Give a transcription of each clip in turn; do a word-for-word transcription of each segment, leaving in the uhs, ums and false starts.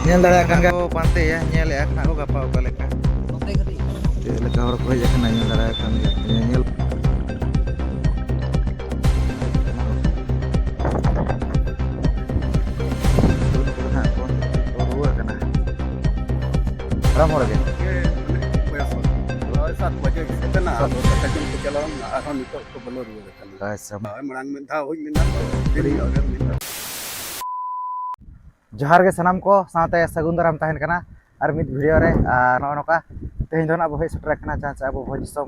ᱧᱮᱞ ᱫᱟᱲᱮᱭᱟᱜ ᱠᱟᱱ ᱜᱮᱭᱟ ᱠᱚ, ᱯᱟᱱᱛᱮᱭᱟ, ᱧᱮᱞᱮᱫᱼᱟ ᱠᱚ ᱱᱟᱦᱟᱜ ᱠᱚ ᱜᱟᱯᱟ ᱚᱠᱟ ᱞᱮᱠᱟ᱾ ᱪᱮᱫ ᱞᱮᱠᱟ ᱦᱚᱲ ᱠᱚ ᱦᱮᱡ ᱟᱠᱟᱱᱟ, ᱧᱮᱞ ᱫᱟᱲᱮᱭᱟᱜ ᱠᱟᱱ ᱜᱮᱭᱟ ᱠᱚ, ᱧᱮᱧᱮᱞ᱾ ᱱᱩᱠᱩ ᱫᱚ ᱱᱟᱦᱟᱜ ᱠᱚ ᱨᱩᱣᱟᱹᱲ ᱠᱟᱱᱟ᱾ ᱦᱟᱲᱟᱢ ᱦᱚᱲ ᱜᱮ᱾ ᱦᱳᱭ, ᱥᱟᱛ ᱵᱟᱡᱮ ᱥᱮᱫ ᱠᱟᱱᱟ, ᱟᱫᱚ ᱫᱟᱠᱟ ᱡᱚᱢ ᱠᱚ ᱪᱟᱞᱟᱣ ᱞᱮᱱᱟ, ᱟᱨᱦᱚᱸ ᱱᱤᱛᱚᱜ ᱠᱚ ᱵᱚᱞᱚ ᱨᱩᱣᱟᱹᱲ ᱠᱟᱱᱟ᱾ ᱟᱪᱪᱷᱟ᱾ ᱦᱳᱭ, ᱢᱟᱲᱟᱝ ᱢᱤᱫ ᱫᱷᱟᱣ ᱦᱩᱭ ᱞᱮᱱᱟ ᱛᱚ, ᱛᱮᱦᱮᱧ ᱟᱨ ᱢᱤᱫ ᱫᱷᱟᱣ᱾ ᱡᱚᱦᱟᱨ ᱜᱮ ᱥᱟᱱᱟᱢ ᱠᱚ, ᱥᱟᱶᱛᱮ ᱥᱟᱹᱜᱩᱱ ᱫᱟᱨᱟᱢ ᱛᱟᱦᱮᱱ ᱠᱟᱱᱟ ᱟᱨ ᱢᱤᱫ ᱵᱷᱤᱰᱤᱭᱳ ᱨᱮ᱾ ᱟᱨ ᱱᱚᱜᱼᱚᱭ ᱱᱚᱝᱠᱟ ᱛᱮᱦᱮᱧ ᱫᱚ ᱱᱟᱜ ᱵᱚ ᱦᱮᱡ ᱥᱮᱴᱮᱨ ᱟᱠᱟᱱᱟ ᱡᱟᱦᱟᱸ ᱪᱮ ᱟᱵᱚ ᱵᱷᱚᱸᱡᱽ ᱫᱤᱥᱚᱢ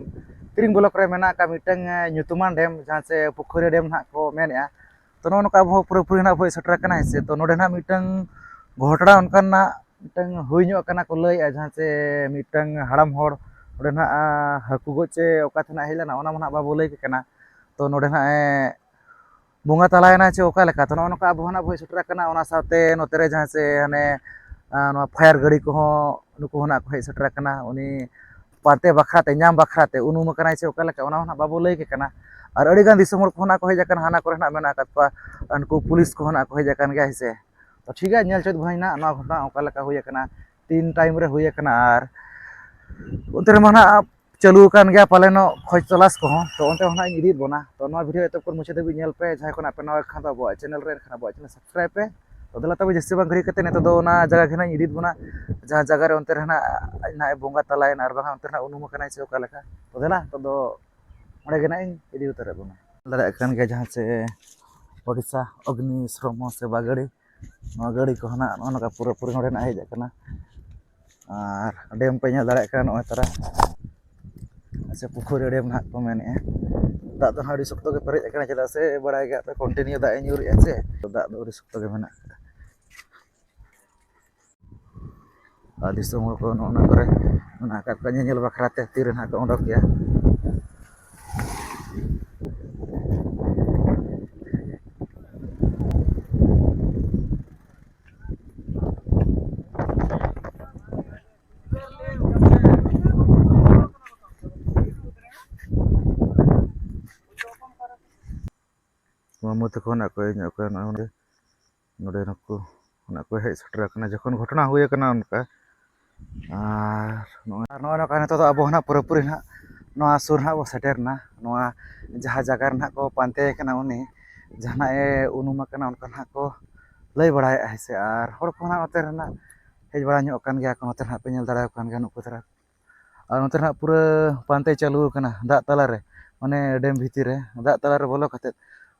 ᱛᱤᱨᱤᱝ ᱵᱞᱚᱠ ᱨᱮ ᱢᱮᱱᱟᱜ ᱟᱠᱟᱫ ᱢᱤᱫᱴᱟᱝ, ᱮ, ᱧᱩᱛᱩᱢᱟᱱ ᱰᱮᱢ, ᱡᱟᱦᱟᱸ ᱪᱮ ᱯᱩᱠᱷᱩᱨᱤ ᱰᱮᱢ ᱱᱟᱜ ᱠᱚ ᱢᱮᱱᱮᱫᱼᱟ᱾ ᱛᱚ, ᱱᱚᱜᱼᱚ ᱱᱚᱝᱠᱟ ᱟᱵᱚ ᱦᱚᱸ ᱯᱩᱨᱟᱹᱯᱩᱨᱤ ᱱᱟᱜ ᱵᱚ ᱦᱮᱡ ᱥᱮᱴᱮᱨ ᱟᱠᱟᱱᱟ, ᱦᱮᱸ ᱥᱮ᱾ ᱛᱚ, ᱱᱚᱰᱮ ᱱᱟᱜ ᱢᱤᱫᱴᱟᱝ ᱜᱷᱚᱴᱚᱱᱟ ᱚᱱᱠᱟᱱᱟᱜ ᱢᱤᱫᱴᱟᱝ ᱦᱩᱭ ᱧᱚᱜ ᱟᱠᱟᱱᱟ ᱠᱚ ᱞᱟᱹᱭᱮᱫᱼᱟ, ᱡᱟᱦᱟᱸ ᱪᱮ ᱢᱤᱫᱴᱟᱝ ᱦᱟᱲᱟᱢ ᱦᱚᱲ ᱚᱸᱰᱮ ᱱᱟᱜ, ᱟ, ᱦᱟᱹᱠᱩ ᱜᱚᱡ ᱪᱮ ᱚᱠᱟ ᱛᱮ ᱱᱟᱜ ᱦᱮᱡ ᱞᱮᱱᱟ, ᱚᱱᱟ ᱢᱟ ᱱᱟᱜ ᱵᱟᱵᱚ ᱞᱟᱹᱭ ᱠᱮ ᱠᱟᱱᱟ᱾ ᱛᱚ, ᱱᱚᱰᱮ ᱱᱟᱜ ᱮ ᱵᱚᱸᱜᱟ ᱛᱟᱞᱟᱭᱮᱱᱟ ᱪᱮ ᱚᱠᱟ ᱞᱮᱠᱟ? ᱛᱚ, ᱱᱚᱜᱼᱚ ᱱᱚᱝᱠᱟ ᱟᱵᱚ ᱦᱚᱸ ᱱᱟᱜ ᱵᱚ ᱦᱮᱡ ᱥᱮᱴᱮᱨ ᱟᱠᱟᱱᱟ᱾ ᱚᱱᱟ ᱥᱟᱶᱛᱮ ᱱᱚᱛᱮ ᱨᱮ ᱡᱟᱦᱟᱸ ᱪᱮ ᱦᱟᱱᱮ, ᱟ, ᱱᱚᱣᱟ ᱯᱷᱟᱭᱟᱨ ᱜᱟᱹᱰᱤ ᱠᱚᱦᱚᱸ ᱱᱩᱠᱩ ᱦᱚᱸ ᱱᱟᱜ ᱠᱚ ᱦᱮᱡ ᱥᱮᱴᱮᱨ ᱟᱠᱟᱱᱟ᱾ ᱩᱱᱤ ᱯᱟᱱᱛᱮ ᱵᱟᱠᱷᱨᱟ ᱛᱮ, ᱧᱟᱢ ᱵᱟᱠᱷᱨᱟ ᱛᱮ, ᱩᱱᱩᱢ ᱟᱠᱟᱱᱟᱭ ᱪᱮ ᱚᱠᱟ ᱞᱮᱠᱟ, ᱚᱱᱟ ᱦᱚᱸ ᱱᱟᱜ ᱵᱟᱵᱚ ᱞᱟᱹᱭ ᱠᱮ ᱠᱟᱱᱟ᱾ ᱟᱨ ᱟᱹᱰᱤ ᱜᱟᱱ ᱫᱤᱥᱚᱢ ᱦᱚᱲ ᱠᱚᱦᱚᱸ ᱱᱟᱜ ᱠᱚ ᱦᱮᱡ ᱟᱠᱟᱱᱟ, ᱦᱟᱱᱟ ᱠᱚᱨᱮ ᱱᱟᱜ ᱢᱮᱱᱟᱜ ᱟᱠᱟᱫ ᱠᱚᱣᱟ, ᱩᱱᱠᱩ ᱯᱩᱞᱤᱥ ᱠᱚᱦᱚᱸ ᱱᱟᱜ ᱠᱚ ᱦᱮᱡ ᱟᱠᱟᱱ ᱜᱮᱭᱟ, ᱦᱮᱸ ᱥᱮ᱾ ᱛᱚ, ᱴᱷᱤᱠ ᱜᱮᱭᱟ, ᱧᱮᱞ ᱪᱮᱫ ᱵᱚᱱ ᱱᱟᱜ ᱱᱚᱣᱟ ᱜᱷᱚᱴᱚᱱᱟ ᱚᱠᱟ ᱞᱮᱠᱟ ᱦᱩᱭ ᱟᱠᱟᱱᱟ, ᱛᱤᱱ ᱴᱟᱭᱤᱢ ᱨᱮ ᱦᱩᱭ ᱟᱠᱟᱱᱟ, ᱟᱨ ᱚᱱᱛᱮ ᱨᱮᱢᱟ ᱱᱟᱜ ᱪᱟᱹᱞᱩ ᱟᱠᱟᱱ ᱜᱮᱭᱟ ᱯᱟᱞᱮᱱᱚᱜ ᱠᱷᱚᱡᱽ ᱛᱚᱞᱟᱥ ᱠᱚᱦᱚᱸ᱾ ᱛᱚ, ᱚᱱᱛᱮ ᱦᱚᱸ ᱱᱟᱜ ᱤᱧ ᱤᱫᱤᱭᱮᱫ ᱵᱚᱱᱟ᱾ ᱛᱚ, ᱱᱚᱣᱟ ᱵᱷᱤᱰᱤᱭᱳ ᱮᱛᱚᱦᱚᱵ ᱠᱷᱚᱱ ᱢᱩᱪᱟᱹᱫ ᱫᱷᱟᱹᱵᱤᱡ ᱧᱮᱞ ᱯᱮ᱾ ᱡᱟᱦᱟᱸᱭ ᱠᱚ ᱱᱟᱜ ᱯᱮ ᱱᱟᱣᱟ ᱠᱷᱟᱱ ᱫᱚ ᱟᱵᱚᱣᱟᱜ ᱪᱮᱱᱮᱞ ᱨᱮ, ᱮᱱᱠᱷᱟᱱ ᱟᱵᱚᱣᱟᱜ ᱪᱮᱱᱮᱞ ᱥᱟᱵᱥᱠᱨᱟᱭᱤᱵ ᱯᱮ᱾ ᱛᱚ, ᱫᱮᱞᱟ ᱛᱚᱵᱮ ᱡᱟᱹᱥᱛᱤ ᱵᱟᱝ ᱜᱷᱟᱹᱲᱤ ᱠᱟᱛᱮ ᱱᱤᱛᱚᱜ ᱫᱚ ᱚᱱᱟ ᱡᱟᱭᱜᱟ ᱜᱮ ᱱᱟᱜ ᱤᱧ ᱤᱫᱤᱭᱮᱫ ᱵᱚᱱᱟ, ᱡᱟᱦᱟᱸ ᱡᱟᱭᱜᱟ ᱨᱮ ᱚᱱᱛᱮ ᱨᱮ ᱱᱟᱜ ᱟᱡ ᱱᱟᱜ ᱮ ᱵᱚᱸᱜᱟ ᱛᱟᱞᱟᱭᱮᱱᱟ, ᱟᱨ ᱵᱟᱝ ᱚᱱᱛᱮ ᱨᱮ ᱱᱟᱜ ᱩᱱᱩᱢ ᱟᱠᱟᱱᱟᱭ ᱥᱮ ᱚᱠᱟ ᱞᱮᱠᱟ᱾ ᱛᱚ, ᱫᱮᱞᱟ ᱱᱤᱛᱚᱜ ᱫᱚ ᱚᱸᱰᱮ ᱜᱮ ᱱᱟᱜ ᱤᱧ ᱤᱫᱤ ᱩᱛᱟᱹᱨᱮᱫ ᱵᱚᱱᱟ᱾ ᱫᱟᱲᱮᱭᱟᱜ ᱠᱟᱱ ᱜᱮᱭᱟ, ᱡᱟᱦᱟᱸ ᱪᱮ ᱳᱰᱤᱥᱟ ᱚᱜᱽᱱᱤ ᱥᱨᱚᱢᱚ ᱥᱮᱵᱟ ᱜᱟᱹᱰᱤ, ᱱᱚᱣᱟ ᱜᱟᱹᱰᱤ ᱠᱚᱦᱚᱸ ᱱᱟᱜ ᱱᱚᱜᱼᱚ ᱱᱚᱝᱠᱟ ᱯᱩᱨᱟᱹᱯᱩᱨᱤ ᱱᱚᱰᱮ ᱱᱟᱜ ᱦᱮᱡ ᱟᱠᱟᱱᱟ᱾ ᱟᱨ ᱰᱮᱢ ᱯᱮ ᱧᱮᱞ ᱫᱟᱲᱮᱭᱟᱜ ᱠᱟᱱᱟ, ᱱᱚᱜᱼᱚᱭ ᱛᱟᱨᱟ᱾ ᱟᱪᱪᱷᱟ, ᱯᱩᱠᱷᱩᱨᱤ ᱰᱮᱢ ᱱᱟᱜ ᱠᱚ ᱢᱮᱱᱮᱫᱼᱟ᱾ ᱫᱟᱜ ᱫᱚ ᱱᱟᱜ ᱟᱹᱰᱤ ᱥᱚᱠᱛᱚ ᱜᱮ ᱯᱮᱨᱮᱡ ᱟᱠᱟᱱᱟ, ᱪᱮᱫᱟᱜ ᱥᱮ ᱵᱟᱲᱟᱭ ᱜᱮᱭᱟ ᱯᱮ, ᱠᱚᱱᱴᱤᱱᱤᱭᱩ ᱫᱟᱜ ᱮ ᱧᱩᱨᱮᱜᱼᱟ ᱥᱮ, ᱛᱚ, ᱫᱟᱜ ᱫᱚ ᱟᱹᱰᱤ ᱥᱚᱠᱛᱚ ᱜᱮ ᱢᱮᱱᱟᱜ ᱟᱠᱟᱫᱟ᱾ ᱟᱨ ᱫᱤᱥᱚᱢ ᱦᱚᱲ ᱠᱚ ᱱᱚᱜᱼᱚ ᱱᱚᱣᱟ ᱠᱚᱨᱮ ᱢᱮᱱᱟᱜ ᱟᱠᱟᱫ ᱠᱚᱣᱟ, ᱧᱮᱧᱮᱞ ᱵᱟᱠᱷᱨᱟ ᱛᱮ ᱛᱤᱨᱮ ᱱᱟᱦᱟᱜ ᱠᱚ ᱚᱰᱚᱠᱮᱜᱼᱟ᱾ ᱢᱟᱢᱩ ᱛᱟᱠᱚ ᱱᱟᱜ ᱠᱚ ᱦᱮᱡ ᱧᱚᱜ ᱠᱟᱱᱟ ᱱᱚᱜᱼᱚᱭ ᱱᱚᱰᱮ᱾ ᱱᱚᱰᱮ ᱱᱩᱠᱩ ᱚᱱᱟ ᱠᱚ ᱦᱮᱡ ᱥᱮᱴᱮᱨ ᱟᱠᱟᱱᱟ ᱡᱚᱠᱷᱚᱱ ᱜᱷᱚᱴᱚᱱᱟ ᱦᱩᱭ ᱟᱠᱟᱱᱟ ᱚᱱᱠᱟ᱾ ᱟᱨ ᱱᱚᱜᱼᱚᱭ, ᱟᱨ ᱱᱚᱜᱼᱚᱭ ᱱᱚᱝᱠᱟ ᱱᱤᱛᱚᱜ ᱫᱚ ᱟᱵᱚ ᱦᱚᱸ ᱱᱟᱜ ᱯᱩᱨᱟᱹᱯᱩᱨᱤ ᱱᱟᱜ ᱱᱚᱣᱟ ᱥᱩᱨ ᱱᱟᱜ ᱵᱚ ᱥᱮᱴᱮᱨ ᱮᱱᱟ, ᱱᱚᱣᱟ ᱡᱟᱦᱟᱸ ᱡᱟᱭᱜᱟ ᱨᱮ ᱱᱟᱜ ᱠᱚ ᱯᱟᱱᱛᱮ ᱠᱟᱱᱟ ᱩᱱᱤ, ᱡᱟᱦᱟᱱᱟᱜ ᱮ ᱩᱱᱩᱢ ᱟᱠᱟᱱᱟ ᱚᱱᱠᱟ ᱱᱟᱜ ᱠᱚ ᱞᱟᱹᱭ ᱵᱟᱲᱟᱭᱮᱫᱼᱟ, ᱦᱮᱸ ᱥᱮ᱾ ᱟᱨ ᱦᱚᱲ ᱠᱚᱦᱚᱸ ᱱᱟᱜ ᱱᱚᱛᱮ ᱨᱮ ᱱᱟᱜ ᱦᱮᱡ ᱵᱟᱲᱟ ᱧᱚᱜ ᱟᱠᱟᱱ ᱜᱮᱭᱟ ᱠᱚ, ᱱᱚᱛᱮ ᱱᱟᱜ ᱯᱮ ᱧᱮᱞ ᱫᱟᱲᱮᱭᱟᱠᱚ ᱠᱟᱱ ᱜᱮᱭᱟ ᱱᱩᱠᱩ ᱫᱷᱟᱨᱟ᱾ ᱟᱨ ᱱᱚᱛᱮ ᱱᱟᱜ ᱯᱩᱨᱟᱹ ᱯᱟᱱᱛᱮ ᱪᱟᱹᱞᱩ ᱟᱠᱟᱱᱟ ᱫᱟᱜ ᱛᱟᱞᱟᱨᱮ, ᱢᱟᱱᱮ ᱰᱮᱢ ᱵᱷᱤᱛᱤᱨ ᱨᱮ ᱫᱟᱜ ᱛᱟᱞᱟᱨᱮ ᱵᱚᱞᱚ ᱠᱟᱛᱮᱫ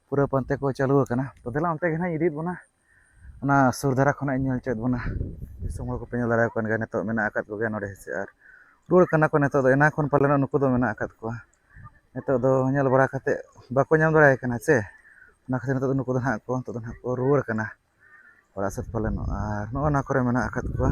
ᱯᱩᱨᱟᱹ ᱯᱟᱱᱛᱮ ᱠᱚ ᱪᱟᱹᱞᱩ ᱟᱠᱟᱱᱟ᱾ ᱛᱚ ᱫᱮᱞᱟ ᱚᱱᱛᱮ ᱜᱮ ᱱᱟᱜ ᱤᱧ ᱤᱫᱤᱭᱮᱫ ᱵᱚᱱᱟ, ᱚᱱᱟ ᱥᱩᱨ ᱫᱷᱟᱨᱟ ᱠᱷᱚᱱᱟᱜ ᱤᱧ ᱧᱮᱞ ᱦᱚᱪᱚᱭᱮᱫ ᱵᱚᱱᱟ᱾ ᱫᱤᱥᱚᱢ ᱦᱚᱲ ᱠᱚᱯᱮ ᱧᱮᱞ ᱫᱟᱲᱮᱭᱟᱠᱚ ᱠᱟᱱ ᱜᱮᱭᱟ, ᱱᱤᱛᱚᱜ ᱢᱮᱱᱟᱜ ᱟᱠᱟᱫ ᱠᱚᱜᱮᱭᱟ ᱱᱚᱰᱮ, ᱦᱮᱸ ᱥᱮ᱾ ᱟᱨ ᱨᱩᱣᱟᱹᱲ ᱠᱟᱱᱟ ᱠᱚ ᱱᱤᱛᱚᱜ ᱫᱚ, ᱮᱱᱟᱝ ᱠᱷᱚᱱ ᱯᱟᱞᱮᱱ ᱱᱩᱠᱩ ᱫᱚ ᱢᱮᱱᱟᱜ ᱟᱠᱟᱫ ᱠᱚᱣᱟ᱾ ᱱᱤᱛᱚᱜ ᱫᱚ ᱧᱮᱞ ᱵᱟᱲᱟ ᱠᱟᱛᱮᱫ ᱵᱟᱠᱚ ᱧᱟᱢ ᱫᱟᱲᱮᱭᱟᱭ ᱠᱟᱱᱟ ᱥᱮ, ᱚᱱᱟ ᱠᱷᱟᱹᱛᱤᱨ ᱱᱤᱛᱚᱜ ᱫᱚ ᱱᱩᱠᱩ ᱫᱚ ᱱᱟᱦᱟᱜ ᱠᱚ, ᱱᱤᱛᱚᱜ ᱫᱚ ᱱᱟᱦᱟᱜ ᱠᱚ ᱨᱩᱣᱟᱹᱲ ᱠᱟᱱᱟ ᱚᱲᱟᱜ ᱥᱮᱫ ᱯᱟᱞᱮᱱ᱾ ᱟᱨ ᱱᱚᱜᱼᱚ ᱱᱚᱣᱟ ᱠᱚᱨᱮ ᱢᱮᱱᱟᱜ ᱟᱠᱟᱫ ᱠᱚᱣᱟ᱾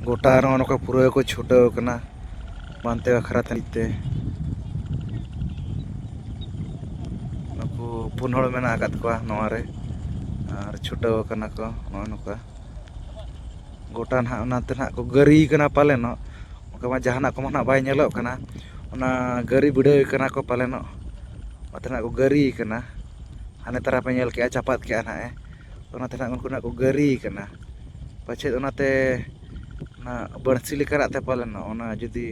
ᱜᱚᱴᱟ ᱱᱚᱜᱼᱚ ᱱᱚᱝᱠᱟ ᱯᱩᱨᱟᱹ ᱠᱚ ᱪᱷᱩᱴᱟᱹᱣ ᱠᱟᱱᱟ ᱯᱟᱱᱛᱮ ᱵᱟᱠᱷᱨᱟ ᱛᱮ᱾ ᱱᱩᱠᱩ ᱯᱩᱱ ᱦᱚᱲ ᱢᱮᱱᱟᱜ ᱟᱠᱟᱫ ᱠᱚᱣᱟ ᱱᱚᱣᱟ ᱨᱮ, ᱟᱨ ᱪᱷᱩᱴᱟᱹᱣ ᱠᱟᱱᱟ ᱠᱚ ᱱᱚᱜᱼᱚ ᱱᱚᱝᱠᱟ᱾ ᱜᱚᱴᱟ ᱱᱟᱦᱟᱜ ᱚᱱᱟᱛᱮ ᱱᱟᱦᱟᱜ ᱠᱚ ᱜᱟᱹᱨᱤ ᱠᱟᱱᱟ ᱯᱟᱞᱮᱱᱚᱜ, ᱚᱱᱠᱟ ᱢᱟ ᱡᱟᱦᱟᱱᱟᱜ ᱠᱚᱢᱟ ᱱᱟᱦᱟᱜ ᱵᱟᱭ ᱧᱮᱞᱚᱜ ᱠᱟᱱᱟ᱾ ᱚᱱᱟ ᱜᱟᱹᱨᱤ ᱵᱤᱰᱟᱹᱣ ᱠᱟᱱᱟ ᱠᱚ ᱯᱟᱞᱮᱱᱚᱜ, ᱚᱱᱟᱛᱮ ᱱᱟᱦᱟᱜ ᱠᱚ ᱜᱟᱹᱨᱤ ᱠᱟᱱᱟ᱾ ᱦᱟᱱᱮ ᱛᱟᱨᱟ ᱯᱮ ᱧᱮᱞ ᱠᱮᱜᱼᱟ, ᱪᱟᱯᱟᱫ ᱠᱮᱜᱼᱟ ᱱᱟᱦᱟᱜ ᱮ, ᱚᱱᱟᱛᱮ ᱱᱟᱦᱟᱜ ᱩᱱᱠᱩ ᱱᱟᱦᱟᱜ ᱠᱚ ᱜᱟᱹᱨᱤ ᱠᱟᱱᱟ᱾ ᱯᱟᱪᱮᱫ ᱚᱱᱟᱛᱮ ᱚᱱᱟ ᱵᱟᱹᱲᱥᱤ ᱞᱮᱠᱟᱱᱟᱜ ᱛᱮ ᱯᱟᱞᱮᱱᱚᱜ, ᱚᱱᱟ ᱡᱩᱫᱤ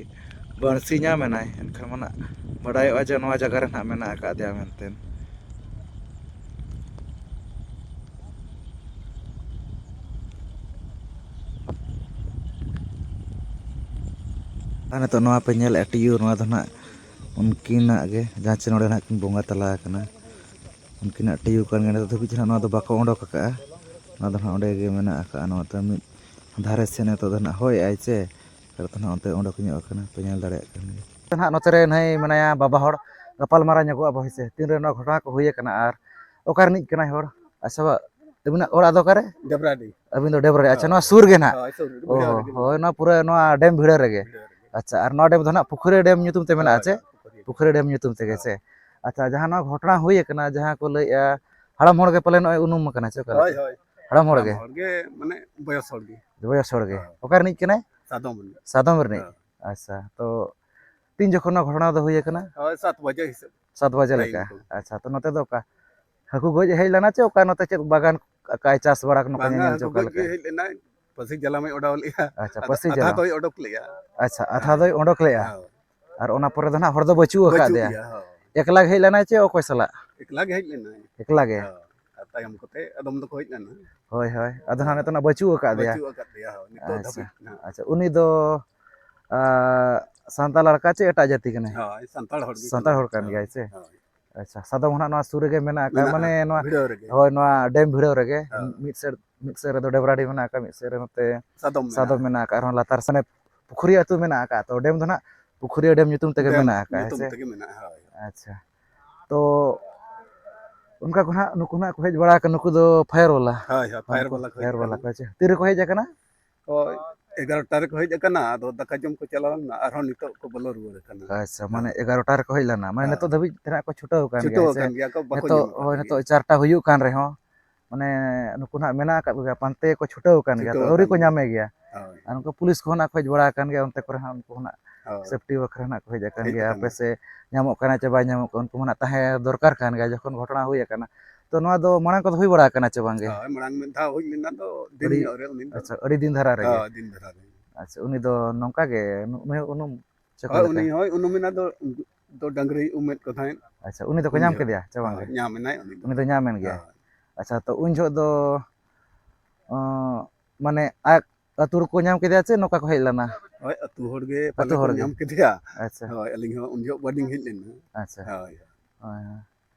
ᱵᱟᱹᱲᱥᱤ ᱧᱟᱢ ᱮᱱᱟᱭ, ᱮᱱᱠᱷᱟᱱ ᱢᱟ ᱱᱟᱦᱟᱜ ᱵᱟᱰᱟᱭᱚᱜᱼᱟ ᱡᱮ ᱱᱚᱣᱟ ᱡᱟᱭᱜᱟ ᱨᱮ ᱱᱟᱦᱟᱜ ᱢᱮᱱᱟᱜ ᱟᱠᱟᱫᱮᱭᱟ ᱢᱮᱱᱛᱮ᱾ ᱟᱨ ᱱᱤᱛᱚᱜ ᱱᱚᱣᱟ ᱯᱮ ᱧᱮᱞᱮᱫᱼᱟ ᱴᱤᱭᱩ, ᱱᱚᱣᱟ ᱫᱚ ᱱᱟᱦᱟᱜ ᱩᱱᱠᱤᱱᱟᱜ ᱜᱮ, ᱡᱟᱦᱟᱸ ᱪᱮ ᱱᱚᱰᱮ ᱱᱟᱦᱟᱜ ᱠᱤᱱ ᱵᱚᱸᱜᱟ ᱛᱟᱞᱟ ᱟᱠᱟᱱᱟ, ᱩᱱᱠᱤᱱᱟᱜ ᱴᱤᱭᱩ ᱠᱟᱱ ᱜᱮᱭᱟ᱾ ᱱᱤᱛᱚᱜ ᱫᱷᱟᱹᱵᱤᱡ ᱛᱮ ᱱᱟᱦᱟᱜ ᱱᱚᱣᱟ ᱫᱚ ᱵᱟᱠᱚ ᱚᱰᱚᱠ ᱟᱠᱟᱫᱼᱟ, ᱱᱚᱣᱟ ᱫᱚ ᱱᱟᱦᱟᱜ ᱚᱸᱰᱮ ᱜᱮ ᱢᱮᱱᱟᱜ ᱟᱠᱟᱫᱼᱟ᱾ ᱱᱚᱣᱟ ᱫᱚ ᱢᱤᱫ ᱫᱷᱟᱨᱮ ᱥᱮᱫ ᱱᱤᱛᱚᱜ ᱫᱚ ᱱᱟᱦᱟᱜ ᱦᱚᱭᱮᱜᱼᱟᱭ ᱥᱮ, ᱠᱟᱨᱚᱱ ᱛᱮ ᱱᱟᱦᱟᱜ ᱚᱱᱛᱮ ᱚᱰᱚᱠ ᱧᱚᱜ ᱟᱠᱟᱱᱟ, ᱯᱮ ᱧᱮᱞ ᱫᱟᱲᱮᱭᱟᱜ ᱠᱟᱱ ᱜᱮᱭᱟ᱾ ᱱᱟᱦᱟᱜ ᱱᱚᱛᱮ ᱨᱮ ᱱᱟᱹᱭ ᱢᱮᱱᱟᱭᱟ ᱵᱟᱵᱟ ᱦᱚᱲ, ᱜᱟᱯᱟᱞ ᱢᱟᱨᱟᱣ ᱧᱚᱜᱚᱜ ᱟᱵᱚ, ᱦᱮᱸ ᱥᱮ, ᱛᱤᱱᱨᱮ ᱱᱚᱣᱟ ᱜᱷᱚᱴᱚᱱᱟ ᱠᱚ ᱦᱩᱭ ᱟᱠᱟᱱᱟ ᱟᱨ ᱚᱠᱟ ᱨᱤᱱᱤᱡ ᱠᱟᱱᱟᱭ ᱦᱚᱲ? ᱟᱪᱪᱷᱟ, ᱟᱹᱵᱤᱱᱟᱜ ᱚᱲᱟᱜ ᱫᱚ ᱚᱠᱟᱨᱮ? ᱰᱮᱵᱨᱟᱰᱤ᱾ ᱟᱹᱵᱤᱱ ᱫᱚ ᱰᱮᱵᱨᱟᱰᱤ᱾ ᱟᱪᱪᱷᱟ, ᱦᱳᱭ᱾ ᱱᱚᱣᱟ ᱥᱩᱨ ᱜᱮ ᱱᱟᱦᱟᱜ? ᱦᱳᱭ, ᱥᱩᱨ ᱨᱮ, ᱚ ᱵᱷᱤᱲᱟᱹᱣ ᱦᱚᱸ, ᱨᱮᱜᱮ᱾ ᱦᱳᱭ, ᱱᱚᱣᱟ ᱯᱩᱨᱟᱹ ᱱᱚᱣᱟ ᱰᱮᱢ ᱵᱷᱤᱲᱟᱹᱣ ᱨᱮᱜᱮ᱾ ᱵᱷᱤᱲᱟᱹᱣ ᱨᱮᱜᱮ᱾ ᱟᱪᱪᱷᱟ, ᱟᱨ ᱱᱚᱣᱟ ᱰᱮᱢ ᱫᱚ ᱱᱟᱦᱟᱜ ᱯᱩᱠᱷᱨᱤ ᱰᱮᱢ ᱧᱩᱛᱩᱢ ᱛᱮ ᱢᱮᱱᱟᱜᱼᱟ, ᱦᱳᱭ, ᱪᱮ? ᱦᱳᱭ, ᱯᱩᱠᱷᱨᱤ᱾ ᱯᱩᱠᱷᱨᱤ ᱰᱮᱢ ᱧᱩᱛᱩᱢ ᱛᱮᱜᱮ, ᱦᱳᱭ᱾ ᱥᱮ? ᱟᱪᱪᱷᱟ, ᱡᱟᱦᱟᱸ ᱱᱚᱣᱟ ᱜᱷᱚᱴᱚᱱᱟ ᱦᱩᱭ ᱟᱠᱟᱱᱟ, ᱡᱟᱦᱟᱸ ᱠᱚ ᱞᱟᱹᱭᱮᱜᱼᱟ, ᱦᱟᱲᱟᱢ ᱦᱚᱲ ᱜᱮ ᱯᱟᱞᱮ ᱱᱚᱜᱼᱚᱭ ᱩᱱᱩᱢ ᱟᱠᱟᱱᱟ, ᱪᱮ ᱚᱠᱟ ᱦᱳᱭ, ᱞᱮᱠᱟ? ᱦᱳᱭ᱾ ᱦᱟᱲᱟᱢ ᱦᱚᱲ ᱦᱟᱲᱟᱢ ᱜᱮ? ᱦᱚᱲ ᱜᱮ, ᱢᱟᱱᱮ ᱵᱚᱭᱚᱥ ᱦᱚᱲ ᱜᱮ᱾ ᱵᱚᱭᱚᱥ ᱦᱚᱲ ᱜᱮ᱾ ᱦᱳᱭ᱾ ᱚᱠᱟ ᱨᱤᱱᱤᱡ ᱠᱟᱱᱟᱭ? ᱥᱟᱫᱚᱢ ᱨᱤᱱᱤᱡ᱾ ᱥᱟᱫᱚᱢ ᱨᱤᱱᱤᱡ? ᱦᱳᱭ᱾ ᱟᱪᱪᱷᱟ, ᱛᱚ ᱛᱤᱱ ᱡᱚᱠᱷᱚᱱ ᱱᱚᱣᱟ ᱜᱷᱚᱴᱚᱱᱟ ᱫᱚ ᱦᱩᱭ ᱟᱠᱟᱱᱟ? ᱦᱳᱭ, ᱥᱟᱛ ᱵᱟᱡᱮ ᱦᱤᱥᱟᱹᱵ᱾ ᱥᱟᱛ ᱵᱟᱡᱮ ᱴᱟᱭᱤᱢ ᱞᱮᱠᱟ᱾ ᱠᱚ᱾ ᱟᱪᱪᱷᱟ, ᱛᱚ ᱱᱚᱛᱮ ᱫᱚ ᱚᱠᱟ ᱦᱟᱹᱠᱩ ᱜᱚᱡ ᱦᱮᱡ ᱞᱮᱱᱟ ᱪᱮ ᱚᱠᱟ ᱱᱚᱛᱮ ᱪᱮᱫ ᱵᱟᱜᱟᱱ ᱟᱠᱟᱭ ᱪᱟᱥ ᱵᱟᱲᱟ ᱠᱚ ᱱᱚᱝᱠᱟ ᱵᱟᱝᱟ, ᱧᱮᱞ ᱦᱟᱹᱠᱩ ᱪᱚ ᱚᱠᱟ ᱜᱚᱡ ᱞᱮᱠᱟ? ᱜᱮ ᱦᱮᱡ ᱞᱮᱱᱟᱭ, ᱯᱟᱹᱥᱤ ᱡᱟᱞᱟᱢ ᱮ ᱚᱰᱟᱣ ᱞᱮᱜᱼᱟ᱾ ᱟᱪᱪᱷᱟ, ᱟᱫᱚ ᱯᱟᱹᱥᱤ ᱟᱫᱷᱟ ᱡᱟᱞᱟᱢ᱾ ᱫᱚᱭ ᱚᱰᱚᱠ ᱞᱮᱜᱼᱟ᱾ ᱟᱪᱪᱷᱟ, ᱟᱫᱷᱟ ᱫᱚᱭ ᱚᱰᱚᱠ ᱞᱮᱜᱼᱟ᱾ ᱦᱳᱭ᱾ ᱟᱨ ᱚᱱᱟ ᱯᱚᱨᱮ ᱫᱚ ᱱᱟᱦᱟᱜ ᱦᱚᱲ ᱫᱚ ᱵᱟᱹᱪᱩᱜ ᱟᱠᱟᱫ ᱵᱟᱹᱪᱩᱜ ᱫᱮᱭᱟ᱾ ᱜᱮᱭᱟ, ᱦᱳᱭ᱾ ᱮᱠᱞᱟ ᱜᱮ ᱦᱮᱡ ᱞᱮᱱᱟᱭ ᱪᱮ ᱚᱠᱚᱭ ᱥᱟᱞᱟᱜ? ᱮᱠᱞᱟ ᱜᱮ ᱦᱮᱡ ᱞᱮᱱᱟᱭ᱾ ᱮᱠᱞᱟ ᱜᱮ? ᱦᱳᱭ᱾ ᱟᱨ ᱛᱟᱭᱚᱢ ᱠᱚᱛᱮ ᱟᱫᱚᱢ ᱫᱚᱠᱚ ᱦᱮᱡ ᱞᱮᱱᱟ᱾ ᱦᱳᱭ, ᱦᱳᱭ᱾ ᱟᱫᱚ ᱱᱟᱦᱟᱜ ᱦᱳᱭ᱾ ᱱᱤᱛᱚᱜ ᱱᱟᱜ ᱵᱟᱹᱪᱩᱜ ᱟᱠᱟᱫ ᱫᱮᱭᱟ᱾ ᱵᱟᱹᱪᱩᱜ ᱟᱠᱟᱫ ᱫᱮᱭᱟ, ᱦᱳᱭ, ᱱᱤᱛᱚᱜ ᱟᱪᱪᱷᱟ, ᱫᱷᱟᱹᱵᱤᱡ ᱱᱟᱦᱟᱜ᱾ ᱟᱪᱪᱷᱟ᱾ ᱩᱱᱤ ᱫᱚ, ᱟ, ᱥᱟᱱᱛᱟᱲ ᱞᱟᱲᱠᱟ ᱪᱮ ᱮᱴᱟᱜ ᱡᱟᱹᱛᱤ ᱠᱟᱱᱟᱭ? ᱦᱳᱭ, ᱥᱟᱱᱛᱟᱲ ᱦᱚᱲ ᱜᱮ ᱥᱟᱱᱛᱟᱲ ᱠᱟᱱᱟᱭ᱾ ᱦᱚᱲ ᱠᱟᱱ ᱜᱮᱭᱟᱭ ᱥᱮ? ᱦᱳᱭ᱾ ᱟᱪᱪᱷᱟ, ᱥᱟᱫᱚᱢ ᱦᱚᱸ ᱱᱟᱜ ᱱᱚᱣᱟ ᱥᱩᱨ ᱨᱮᱜᱮ ᱢᱮᱱᱟᱜ ᱟᱠᱟᱫ, ᱢᱮᱱᱟᱜᱼᱟ, ᱢᱟᱱᱮ ᱱᱚᱣᱟ, ᱵᱷᱤᱲᱟᱹᱣ ᱨᱮᱜᱮ᱾ ᱦᱳᱭ, ᱱᱚᱣᱟ ᱰᱮᱢ ᱵᱷᱤᱲᱟᱹᱣ ᱨᱮᱜᱮ᱾ ᱦᱳᱭ᱾ ᱢᱤᱫ ᱥᱮᱫ, ᱢᱤᱫ ᱥᱮᱫ ᱨᱮᱫᱚ ᱰᱮᱵᱨᱟᱰᱤ ᱢᱮᱱᱟᱜ ᱟᱠᱟᱫ, ᱢᱤᱫ ᱥᱮᱫ ᱨᱮ ᱱᱚᱛᱮ ᱥᱟᱫᱚᱢ ᱥᱟᱫᱚᱢ ᱢᱮᱱᱟᱜᱼᱟ᱾ ᱢᱮᱱᱟᱜ ᱟᱠᱟᱫ, ᱟᱨᱦᱚᱸ ᱞᱟᱛᱟᱨ ᱥᱮᱱ ᱯᱩᱠᱷᱩᱨᱤᱭᱟᱹ ᱟᱹᱛᱩ ᱢᱮᱱᱟᱜ ᱟᱠᱟᱫ᱾ ᱛᱚ, ᱰᱮᱢ ᱫᱚ ᱱᱟᱜ ᱯᱩᱠᱷᱩᱨᱤᱭᱟᱹ ᱰᱮᱢ ᱧᱩᱛᱩᱢ ᱛᱮᱜᱮ ᱰᱮᱢ ᱢᱮᱱᱟᱜ ᱟᱠᱟᱫ, ᱦᱮᱸ ᱧᱩᱛᱩᱢ ᱥᱮ? ᱛᱮᱜᱮ ᱢᱮᱱᱟᱜᱼᱟ, ᱦᱳᱭ᱾ ᱟᱪᱪᱷᱟ᱾ ᱛᱚ, ᱚᱱᱠᱟ ᱠᱚ ᱱᱟᱜ, ᱱᱩᱠᱩ ᱱᱟᱜ ᱠᱚ ᱦᱮᱡ ᱵᱟᱲᱟ ᱟᱠᱟᱱ, ᱱᱩᱠᱩ ᱫᱚ ᱯᱷᱟᱭᱟᱨ ᱵᱟᱞᱟ? ᱦᱳᱭ, ᱦᱳᱭ, ᱯᱷᱟᱭᱟᱨ ᱱᱩᱠᱩ ᱵᱟᱞᱟ ᱠᱚ ᱦᱮᱡ ᱯᱷᱟᱭᱟᱨ ᱵᱟᱞᱟ ᱟᱠᱟᱱᱟ᱾ ᱠᱚ ᱦᱮᱡ, ᱛᱤ ᱨᱮᱠᱚ ᱦᱮᱡ ᱟᱠᱟᱱᱟ? ᱦᱳᱭ, ᱮᱜᱟᱨᱚᱴᱟ ᱨᱮᱠᱚ ᱦᱮᱡ ᱟᱠᱟᱱᱟ, ᱟᱫᱚ ᱫᱟᱠᱟ ᱡᱚᱢ ᱠᱚ ᱪᱟᱞᱟᱣ ᱞᱮᱱᱟ, ᱟᱨᱦᱚᱸ ᱱᱤᱛᱚᱜ ᱠᱚ ᱵᱚᱞᱚ ᱨᱩᱣᱟᱹᱲ ᱟᱠᱟᱱᱟ᱾ ᱟᱪᱪᱷᱟ, ᱢᱟᱱᱮ ᱦᱳᱭ᱾ ᱮᱜᱟᱨᱚᱴᱟ ᱨᱮᱠᱚ ᱦᱮᱡ ᱞᱮᱱᱟ, ᱢᱟᱱᱮ ᱦᱳᱭ᱾ ᱱᱤᱛᱚᱜ ᱫᱷᱟᱹᱵᱤᱡ ᱛᱮ ᱱᱟᱜ ᱠᱚ ᱪᱷᱩᱴᱟᱹᱣ ᱟᱠᱟᱱ ᱜᱮᱭᱟ, ᱪᱷᱩᱴᱟᱹᱣ ᱦᱮᱸ ᱥᱮ? ᱟᱠᱟᱱ ᱜᱮᱭᱟ ᱠᱚ, ᱵᱟᱠᱚ ᱱᱤᱛᱚᱜ, ᱧᱟᱢ ᱟᱠᱟᱫ ᱦᱳᱭ, ᱠᱚᱜᱮᱭᱟ᱾ ᱱᱤᱛᱚᱜ ᱪᱟᱨᱴᱟ ᱦᱩᱭᱩᱜ ᱠᱟᱱ ᱨᱮᱦᱚᱸ, ᱢᱟᱱᱮ ᱱᱩᱠᱩ ᱱᱟᱜ ᱢᱮᱱᱟᱜ ᱟᱠᱟᱫ ᱠᱚᱜᱮᱭᱟ, ᱯᱟᱱᱛᱮ ᱠᱚ ᱪᱷᱩᱴᱟᱹᱣ ᱟᱠᱟᱱ ᱜᱮᱭᱟ, ᱛᱚ ᱪᱷᱩᱴᱟᱹᱣ ᱟᱹᱣᱨᱤ ᱟᱠᱟᱱ ᱠᱚ ᱜᱮᱭᱟ᱾ ᱧᱟᱢᱮ ᱜᱮᱭᱟ᱾ ᱦᱳᱭ᱾ ᱟᱨ ᱱᱩᱠᱩ ᱯᱩᱞᱤᱥ ᱠᱚᱦᱚᱸ ᱱᱟᱜ ᱠᱚ ᱦᱮᱡ ᱵᱟᱲᱟ ᱟᱠᱟᱱ ᱜᱮᱭᱟ ᱚᱱᱛᱮ ᱠᱚᱨᱮ ᱦᱚᱸ, ᱩᱱᱠᱩ ᱦᱚᱸ ᱱᱟᱜ ᱦᱳᱭ᱾ ᱥᱮᱯᱴᱤ ᱵᱟᱠᱷᱨᱟ ᱱᱟᱜ ᱠᱚ ᱦᱮᱡ ᱟᱠᱟᱱ ᱦᱮᱡ ᱜᱮᱭᱟ, ᱟᱠᱟᱱᱟ᱾ ᱦᱟᱯᱮ ᱥᱮ ᱧᱟᱢᱚᱜ ᱠᱟᱱᱟ ᱪᱮ ᱵᱟᱭ ᱧᱟᱢᱚᱜ ᱠᱟᱱᱟ, ᱩᱱᱠᱩ ᱦᱚᱸ ᱱᱟᱜ ᱛᱟᱦᱮᱸ ᱫᱚᱨᱠᱟᱨ ᱠᱟᱱ ᱜᱮᱭᱟ᱾ ᱡᱚᱠᱷᱚᱱ ᱜᱷᱚᱴᱚᱱᱟ ᱦᱩᱭ ᱟᱠᱟᱱᱟ, ᱛᱚ ᱱᱚᱣᱟ ᱫᱚ ᱢᱟᱲᱟᱝ ᱠᱚᱫᱚ ᱦᱩᱭ ᱵᱟᱲᱟ ᱟᱠᱟᱱᱟ ᱪᱮ ᱵᱟᱝ ᱜᱮ? ᱦᱳᱭ, ᱢᱟᱲᱟᱝ ᱢᱤᱫ ᱫᱷᱟᱣ ᱦᱩᱭ ᱞᱮᱱᱟ, ᱫᱚ ᱫᱤᱱ ᱟᱹᱰᱤ, ᱧᱚᱜ ᱨᱮ ᱩᱱᱤ ᱫᱚ᱾ ᱟᱪᱪᱷᱟ, ᱟᱹᱰᱤ ᱫᱤᱱ ᱫᱷᱟᱨᱟ ᱨᱮᱜᱮ? ᱦᱳᱭ, ᱫᱤᱱ ᱫᱷᱟᱨᱟ ᱨᱮ᱾ ᱟᱪᱪᱷᱟ, ᱩᱱᱤ ᱫᱚ ᱱᱚᱝᱠᱟ ᱜᱮ, ᱱᱩ-, ᱱᱩᱭ ᱩᱱᱩᱢ ᱪᱮ ᱚᱠᱟ ᱦᱳᱭ, ᱞᱮᱠᱟ? ᱩᱱᱤ, ᱦᱳᱭ, ᱩᱱᱩᱢ ᱮᱱᱟ ᱫᱚ, ᱫᱚ ᱰᱟᱝᱨᱤ ᱩᱢᱮᱫ ᱠᱚ ᱛᱟᱦᱮᱸᱫ᱾ ᱟᱪᱪᱷᱟ, ᱩᱱᱤ ᱫᱚᱠᱚ ᱩᱱ ᱧᱟᱢ ᱡᱚᱦᱚᱜ᱾ ᱠᱮᱫᱮᱭᱟ ᱪᱮ ᱵᱟᱝ ᱦᱳᱭ, ᱜᱮ? ᱧᱟᱢ ᱮᱱᱟᱭ ᱩᱱᱤ ᱫᱚ᱾ ᱩᱱᱤ ᱫᱚ ᱧᱟᱢ ᱮᱱ ᱜᱮᱭᱟᱭ᱾ ᱦᱳᱭ᱾ ᱟᱪᱪᱷᱟ, ᱛᱚ ᱩᱱ ᱡᱚᱦᱚᱜ ᱫᱚ, ᱚᱸ, ᱢᱟᱱᱮ ᱟᱡ ᱟᱹᱛᱩ ᱨᱮᱠᱚ ᱧᱟᱢ ᱠᱮᱫᱮᱭᱟ ᱪᱮ ᱱᱚᱝᱠᱟ ᱠᱚ ᱦᱮᱡ ᱞᱮᱱᱟ? ᱦᱳᱭ, ᱟᱹᱛᱩ ᱦᱚᱲ ᱜᱮ ᱟᱹᱛᱩ ᱯᱟᱞᱮ ᱠᱚ ᱦᱚᱲ ᱜᱮ? ᱧᱟᱢ ᱠᱮᱫᱮᱭᱟ᱾ ᱟᱪᱪᱷᱟ᱾ ᱦᱳᱭ, ᱟᱹᱞᱤᱧ ᱦᱚᱸ ᱩᱱ ᱡᱚᱦᱚᱜ ᱵᱟᱹᱞᱤᱧ ᱦᱮᱡ ᱞᱮᱱᱟ᱾ ᱟᱪᱪᱷᱟ᱾ ᱦᱳᱭ᱾ ᱦᱳᱭ, ᱦᱳᱭ᱾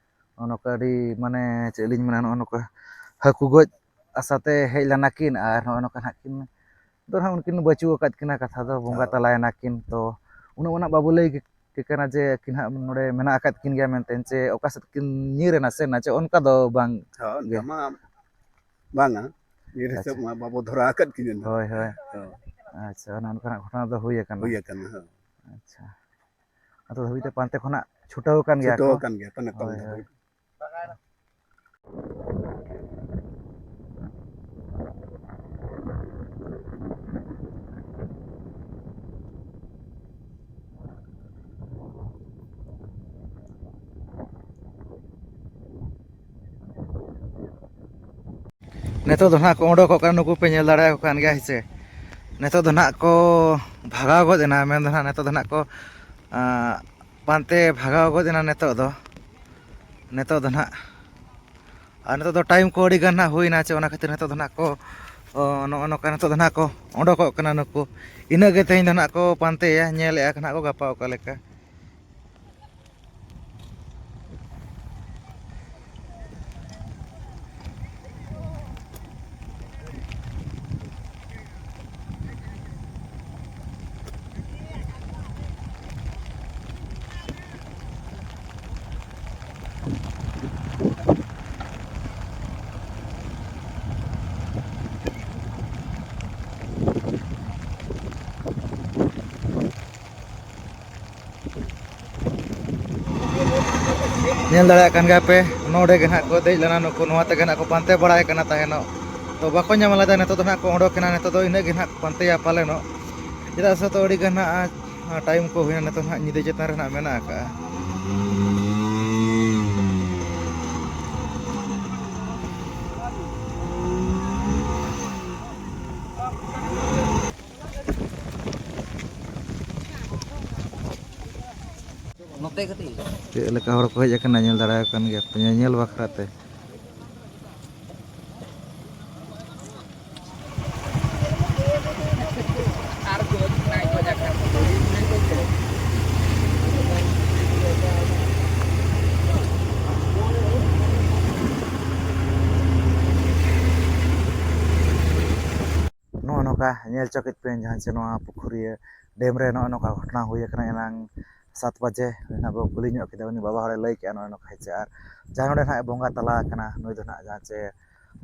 ᱱᱚᱜᱼᱚ ᱱᱚᱝᱠᱟ ᱟᱹᱰᱤ, ᱢᱟᱱᱮ, ᱪᱮᱫ ᱞᱤᱧ ᱢᱮᱱᱟ, ᱱᱚᱜᱼᱚ ᱱᱚᱝᱠᱟ ᱦᱟᱹᱠᱩ ᱜᱚᱡ ᱟᱥᱟᱛᱮ ᱦᱮᱡ ᱞᱮᱱᱟ ᱠᱤᱱ, ᱟᱨ ᱱᱚᱜᱼᱚ ᱱᱚᱝᱠᱟ ᱱᱟᱦᱟᱜ ᱠᱤᱱ, ᱫᱚ ᱱᱟᱦᱟᱜ ᱩᱱᱠᱤᱱ ᱵᱟᱹᱪᱩᱜ ᱟᱠᱟᱫ ᱠᱤᱱᱟ, ᱠᱟᱛᱷᱟ ᱫᱚ ᱵᱚᱸᱜᱟ ᱦᱳᱭ᱾ ᱛᱟᱞᱟᱭᱮᱱᱟ ᱠᱤᱱ, ᱛᱚ ᱩᱱᱟᱹᱜ ᱢᱟ ᱱᱟᱦᱟᱜ ᱵᱟᱵᱚ ᱞᱟᱹᱭ ᱠᱟᱱᱟ ᱡᱮ ᱟᱹᱠᱤᱱ ᱦᱟᱸᱜ ᱱᱚᱰᱮ ᱢᱮᱱᱟᱜ ᱟᱠᱟᱫ ᱠᱤᱱ ᱜᱮᱭᱟ ᱢᱮᱱᱛᱮ, ᱪᱮ ᱚᱠᱟ ᱥᱮᱫ ᱠᱤᱱ ᱧᱤᱨ ᱮᱱᱟ ᱥᱮ ᱱᱟ ᱪᱮ ᱚᱱᱠᱟ ᱫᱚ ᱵᱟᱝ? ᱦᱳᱭ, ᱚᱱᱠᱟ ᱜᱮ᱾ ᱢᱟ ᱵᱟᱝᱟ, ᱧᱤᱨ ᱦᱤᱥᱟᱹᱵ ᱟᱪᱪᱷᱟ᱾ ᱢᱟ ᱵᱟᱵᱚ ᱫᱷᱚᱨᱟ ᱟᱠᱟᱫ ᱠᱤᱱᱟ ᱱᱟᱜ᱾ ᱦᱳᱭ, ᱦᱳᱭ᱾ ᱦᱳᱭ᱾ ᱟᱪᱪᱷᱟ, ᱚᱱᱮ ᱚᱱᱠᱟᱱᱟᱜ ᱜᱷᱚᱴᱚᱱᱟ ᱫᱚ ᱦᱩᱭ ᱟᱠᱟᱱᱟ᱾ ᱦᱩᱭ ᱟᱠᱟᱱᱟ, ᱦᱳᱭ᱾ ᱟᱪᱪᱷᱟ᱾ ᱟᱫᱚ ᱫᱷᱟᱹᱵᱤᱡ ᱛᱮ ᱯᱟᱱᱛᱮ ᱠᱷᱚᱱᱟᱜ ᱪᱷᱩᱴᱟᱹᱣ ᱟᱠᱟᱱ ᱜᱮᱭᱟ ᱪᱷᱩᱴᱟᱹᱣ ᱠᱚ? ᱟᱠᱟᱱ ᱜᱮᱭᱟ ᱠᱚ ᱱᱤᱛᱚᱝ ᱦᱳᱭ, ᱫᱷᱟᱹᱵᱤᱡ᱾ ᱦᱳᱭ᱾ ᱱᱤᱛᱚᱜ ᱫᱚ ᱱᱟᱦᱟᱜ ᱠᱚ ᱚᱰᱚᱠᱚᱜ ᱠᱟᱱᱟ, ᱱᱩᱠᱩ ᱯᱮ ᱧᱮᱞ ᱫᱟᱲᱮᱭᱟᱠᱚ ᱠᱟᱱ ᱜᱮᱭᱟ, ᱦᱮᱸ ᱥᱮ᱾ ᱱᱤᱛᱚᱜ ᱫᱚ ᱱᱟᱦᱟᱜ ᱠᱚ ᱵᱷᱟᱜᱟᱣ ᱜᱚᱫ ᱮᱱᱟ, ᱢᱮᱱ ᱫᱚ ᱱᱟᱦᱟᱜ ᱱᱤᱛᱚᱜ ᱫᱚ ᱱᱟᱦᱟᱜ ᱠᱚ, ᱟᱸ, ᱯᱟᱱᱛᱮ ᱵᱷᱟᱜᱟᱣ ᱜᱚᱫ ᱮᱱᱟ ᱱᱤᱛᱚᱜ ᱫᱚ᱾ ᱱᱤᱛᱚᱜ ᱫᱚ ᱱᱟᱦᱟᱜ, ᱟᱨ ᱱᱤᱛᱚᱜ ᱫᱚ ᱴᱟᱭᱤᱢ ᱠᱚ ᱟᱹᱰᱤ ᱜᱟᱱ ᱱᱟᱦᱟᱜ ᱦᱩᱭᱱᱟ, ᱪᱮ ᱚᱱᱟ ᱠᱷᱟᱹᱛᱤᱨ ᱱᱤᱛᱚᱜ ᱫᱚ ᱱᱟᱦᱟᱜ ᱠᱚ, ᱚ, ᱱᱚᱜᱼᱚ ᱱᱚᱝᱠᱟ ᱱᱤᱛᱚᱜ ᱫᱚ ᱱᱟᱦᱟᱜ ᱠᱚ ᱚᱰᱚᱠᱚᱜ ᱠᱟᱱᱟ ᱱᱩᱠᱩ᱾ ᱤᱱᱟᱹᱜ ᱜᱮ ᱛᱮᱦᱮᱧ ᱫᱚ ᱱᱟᱦᱟᱜ ᱠᱚ ᱯᱟᱱᱛᱮᱭᱟ, ᱧᱮᱞᱮᱜᱼᱟ ᱠᱚ ᱱᱟᱦᱟᱜ ᱠᱚ ᱜᱟᱯᱟ ᱚᱠᱟ ᱞᱮᱠᱟ᱾ ᱧᱮᱞ ᱫᱟᱲᱮᱭᱟᱜ ᱠᱟᱱ ᱜᱮᱭᱟ ᱯᱮ, ᱱᱚᱰᱮ ᱜᱮ ᱱᱟᱦᱟᱜ ᱠᱚ ᱫᱮᱡ ᱞᱮᱱᱟ ᱱᱩᱠᱩ, ᱱᱚᱣᱟ ᱛᱮᱜᱮ ᱱᱟᱦᱟᱜ ᱠᱚ ᱯᱟᱱᱛᱮ ᱵᱟᱲᱟᱭ ᱠᱟᱱᱟ ᱛᱟᱦᱮᱱᱚᱜ᱾ ᱛᱚ, ᱵᱟᱠᱚ ᱧᱟᱢ ᱞᱮᱫᱟ, ᱱᱤᱛᱚᱜ ᱫᱚ ᱱᱟᱦᱟᱜ ᱠᱚ ᱚᱰᱚᱠ ᱮᱱᱟ, ᱱᱤᱛᱚᱜ ᱫᱚ ᱤᱱᱟᱹᱜ ᱜᱮ ᱱᱟᱦᱟᱜ ᱠᱚ ᱯᱟᱱᱛᱮᱭᱟ ᱯᱟᱞᱮᱱᱚᱜ, ᱪᱮᱫᱟᱜ ᱥᱮ ᱛᱚ ᱟᱹᱰᱤ ᱜᱟᱱ ᱱᱟᱦᱟᱜ ᱴᱟᱭᱤᱢ ᱠᱚ ᱦᱩᱭᱱᱟ, ᱱᱤᱛᱚᱜ ᱱᱟᱦᱟᱜ ᱧᱤᱫᱟᱹ ᱪᱮᱛᱟᱱ ᱨᱮ ᱱᱟᱦᱟᱜ ᱢᱮᱱᱟᱜ ᱟᱠᱟᱫᱼᱟ᱾ ᱱᱚᱛᱮ ᱠᱟᱹᱴᱤᱡ᱾ ᱪᱮᱫ ᱞᱮᱠᱟ ᱦᱚᱲ ᱠᱚ ᱦᱮᱡ ᱟᱠᱟᱱᱟ, ᱧᱮᱞ ᱫᱟᱲᱮᱭᱟᱜ ᱠᱟᱱ ᱜᱮᱭᱟ ᱯᱮ, ᱧᱮᱧᱮᱞ ᱵᱟᱠᱷᱨᱟ ᱛᱮ᱾ ᱱᱚᱜᱼᱚ ᱱᱚᱝᱠᱟ ᱧᱮᱞ ᱪᱚ ᱠᱮᱫ ᱯᱮ ᱡᱟᱦᱟᱸ ᱪᱮ ᱱᱚᱣᱟ ᱯᱩᱠᱷᱩᱨᱤᱭᱟᱹ ᱰᱮᱢ ᱨᱮ ᱱᱚᱜᱼᱚ ᱱᱚᱝᱠᱟ ᱜᱷᱚᱴᱚᱱᱟ ᱦᱩᱭ ᱟᱠᱟᱱᱟ ᱮᱱᱟᱝ᱾ ᱥᱟᱛ ᱵᱟᱡᱮ ᱱᱟᱦᱟᱜ ᱵᱚ ᱠᱩᱞᱤ ᱧᱚᱜ ᱠᱮᱫᱟ, ᱩᱱᱤ ᱵᱟᱵᱟ ᱦᱚᱲᱮ ᱞᱟᱹᱭ ᱠᱮᱜᱼᱟ ᱱᱚᱜᱼᱚᱭ ᱱᱚᱝᱠᱟ ᱦᱮᱸ ᱥᱮ᱾ ᱟᱨ ᱡᱟᱦᱟᱸᱭ ᱱᱚᱰᱮ ᱱᱟᱦᱟᱜ ᱮ ᱵᱚᱸᱜᱟ ᱛᱟᱞᱟ ᱟᱠᱟᱱᱟ, ᱱᱩᱭ ᱫᱚ ᱱᱟᱦᱟᱜ ᱡᱟᱦᱟᱸ ᱪᱮ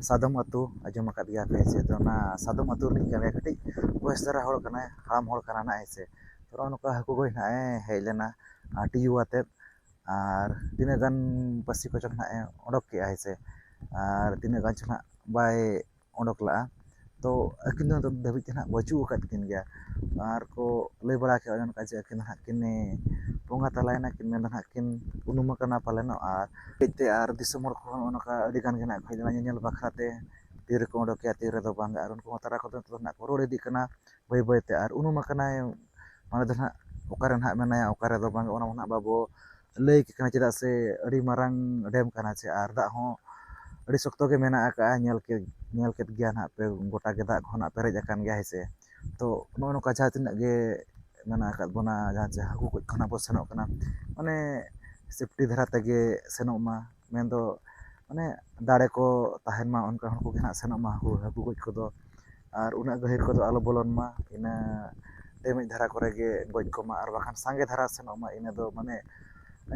ᱥᱟᱫᱚᱢ ᱟᱹᱛᱩ ᱟᱸᱡᱚᱢ ᱟᱠᱟᱫ ᱜᱮᱭᱟ ᱯᱮ ᱥᱮ, ᱛᱚ ᱚᱱᱟ ᱥᱟᱫᱚᱢ ᱟᱹᱛᱩ ᱨᱤᱱᱤᱡ ᱠᱟᱱ ᱜᱮᱭᱟ, ᱠᱟᱹᱴᱤᱡ ᱵᱚᱭᱮᱥ ᱫᱷᱟᱨᱟ ᱦᱚᱲ ᱠᱟᱱᱟᱭ, ᱦᱟᱲᱟᱢ ᱦᱚᱲ ᱠᱟᱱᱟ ᱱᱟᱦᱟᱜ ᱦᱮᱸ ᱥᱮ᱾ ᱛᱚ ᱱᱚᱜᱼᱚ ᱱᱚᱝᱠᱟ ᱦᱟᱹᱠᱩ ᱜᱚᱡ ᱱᱟᱦᱟᱜ ᱮ ᱦᱮᱡ ᱞᱮᱱᱟ, ᱟᱨ ᱴᱤᱭᱩ ᱟᱛᱮᱫ, ᱟᱨ ᱛᱤᱱᱟᱹᱜ ᱜᱟᱱ ᱯᱟᱹᱥᱤ ᱠᱚᱪᱚᱝ ᱱᱟᱦᱟᱜ ᱮ ᱚᱰᱚᱠ ᱠᱮᱜᱼᱟ ᱦᱮᱸ ᱥᱮ, ᱟᱨ ᱛᱤᱱᱟᱹᱜ ᱜᱟᱱ ᱪᱚ ᱱᱟᱦᱟᱜ ᱵᱟᱭ ᱚᱰᱚᱠ ᱞᱟᱜᱼᱟ᱾ ᱛᱚ ᱟᱹᱠᱤᱱ ᱫᱚ ᱱᱤᱛᱚᱜ ᱫᱷᱟᱹᱵᱤᱡ ᱛᱮ ᱱᱟᱦᱟᱜ ᱵᱟᱹᱪᱩᱜ ᱟᱠᱟᱫ ᱠᱤᱱ ᱜᱮᱭᱟ᱾ ᱟᱨ ᱠᱚ ᱞᱟᱹᱭ ᱵᱟᱲᱟ ᱠᱮᱜᱼᱟ ᱚᱱᱠᱟ ᱡᱮ ᱟᱹᱠᱤᱱ ᱫᱚ ᱱᱟᱦᱟᱜ ᱠᱤᱱ ᱵᱚᱸᱜᱟ ᱛᱟᱞᱟᱭᱮᱱᱟ ᱠᱤᱱ, ᱢᱮᱱᱫᱚ ᱱᱟᱦᱟᱜ ᱠᱤᱱ ᱩᱱᱩᱢ ᱟᱠᱟᱱᱟ ᱯᱟᱞᱮᱱᱚᱜ᱾ ᱟᱨ ᱦᱮᱡ ᱛᱮ ᱟᱨ ᱫᱤᱥᱚᱢ ᱦᱚᱲ ᱠᱚᱦᱚᱸ ᱱᱚᱜᱼᱚ ᱱᱚᱝᱠᱟ ᱟᱹᱰᱤ ᱜᱟᱱ ᱜᱮ ᱱᱟᱦᱟᱜ ᱠᱚ ᱦᱮᱡ ᱞᱮᱱᱟ ᱧᱮᱧᱮᱞ ᱵᱟᱠᱷᱨᱟ ᱛᱮ, ᱛᱤ ᱨᱮᱠᱚ ᱚᱰᱚᱠᱮᱜᱼᱟ ᱛᱤ ᱨᱮᱫᱚ ᱵᱟᱝ᱾ ᱟᱨ ᱩᱱᱠᱩ ᱦᱚᱸ ᱛᱟᱨᱟ ᱠᱚᱫᱚ ᱱᱤᱛᱚᱜ ᱫᱚ ᱱᱟᱦᱟᱜ ᱠᱚ ᱨᱩᱣᱟᱹᱲ ᱤᱫᱤᱜ ᱠᱟᱱᱟ ᱵᱟᱹᱭ ᱵᱟᱹᱭ ᱛᱮ᱾ ᱟᱨ ᱩᱱᱩᱢ ᱟᱠᱟᱱᱟᱭ, ᱢᱟᱱᱮ ᱫᱚ ᱱᱟᱦᱟᱜ ᱚᱠᱟᱨᱮ ᱱᱟᱦᱟᱜ ᱢᱮᱱᱟᱭᱟ, ᱚᱠᱟᱨᱮ ᱫᱚ ᱵᱟᱝ, ᱚᱱᱟ ᱢᱟ ᱱᱟᱦᱟᱜ ᱵᱟᱵᱚ ᱞᱟᱹᱭ ᱠᱮ ᱠᱟᱱᱟ, ᱪᱮᱫᱟᱜ ᱥᱮ ᱟᱹᱰᱤ ᱢᱟᱨᱟᱝ ᱰᱮᱢ ᱠᱟᱱᱟ ᱪᱮ, ᱟᱨ ᱫᱟᱜ ᱦᱚᱸ ᱟᱹᱰᱤ ᱥᱚᱠᱛᱚ ᱜᱮ ᱢᱮᱱᱟᱜ ᱟᱠᱟᱫᱼᱟ᱾ ᱧᱮᱞ ᱠᱮᱫ, ᱧᱮᱞ ᱠᱮᱫ ᱜᱮᱭᱟ ᱱᱟᱦᱟᱜ ᱯᱮ, ᱜᱚᱴᱟ ᱜᱮ ᱫᱟᱜ ᱠᱷᱚᱱᱟᱜ ᱯᱮᱨᱮᱡ ᱟᱠᱟᱱ ᱜᱮᱭᱟ, ᱦᱮᱸ ᱥᱮ᱾ ᱛᱚ ᱱᱚᱜᱼᱚ ᱱᱚᱝᱠᱟ ᱡᱟᱦᱟᱸ ᱛᱤᱱᱟᱹᱜ ᱜᱮ ᱢᱮᱱᱟᱜ ᱟᱠᱟᱫ ᱵᱚᱱᱟ, ᱡᱟᱦᱟᱸ ᱪᱮ ᱦᱟᱹᱠᱩ ᱜᱚᱡ ᱠᱷᱚᱱᱟᱜ ᱵᱚ ᱥᱮᱱᱚᱜ ᱠᱟᱱᱟ, ᱢᱟᱱᱮ ᱥᱮᱯᱴᱤ ᱫᱷᱟᱨᱟ ᱛᱮᱜᱮ ᱥᱮᱱᱚᱜ ᱢᱟ, ᱢᱮᱱᱫᱚ ᱢᱟᱱᱮ ᱫᱟᱲᱮ ᱠᱚ ᱛᱟᱦᱮᱱ ᱢᱟ, ᱚᱱᱠᱟᱱ ᱦᱚᱲ ᱠᱚᱜᱮ ᱱᱟᱦᱟᱜ ᱥᱮᱱᱚᱜ ᱢᱟ ᱦᱟᱹᱠᱩ, ᱦᱟᱹᱠᱩ ᱜᱚᱡ ᱠᱚᱫᱚ᱾ ᱟᱨ ᱩᱱᱟᱹᱜ ᱜᱟᱹᱦᱤᱨ ᱠᱚᱫᱚ ᱟᱞᱚ ᱵᱚᱞᱚᱱ ᱢᱟ, ᱤᱱᱟᱹ ᱰᱮᱢᱮᱡᱽ ᱫᱷᱟᱨᱟ ᱠᱚᱨᱮ ᱜᱮ ᱜᱚᱡ ᱠᱚᱢᱟ, ᱟᱨ ᱵᱟᱠᱷᱟᱱ ᱥᱟᱸᱜᱮ ᱫᱷᱟᱨᱟ ᱥᱮᱱᱚᱜ ᱢᱟ᱾ ᱤᱱᱟᱹ ᱫᱚ ᱢᱟᱱᱮ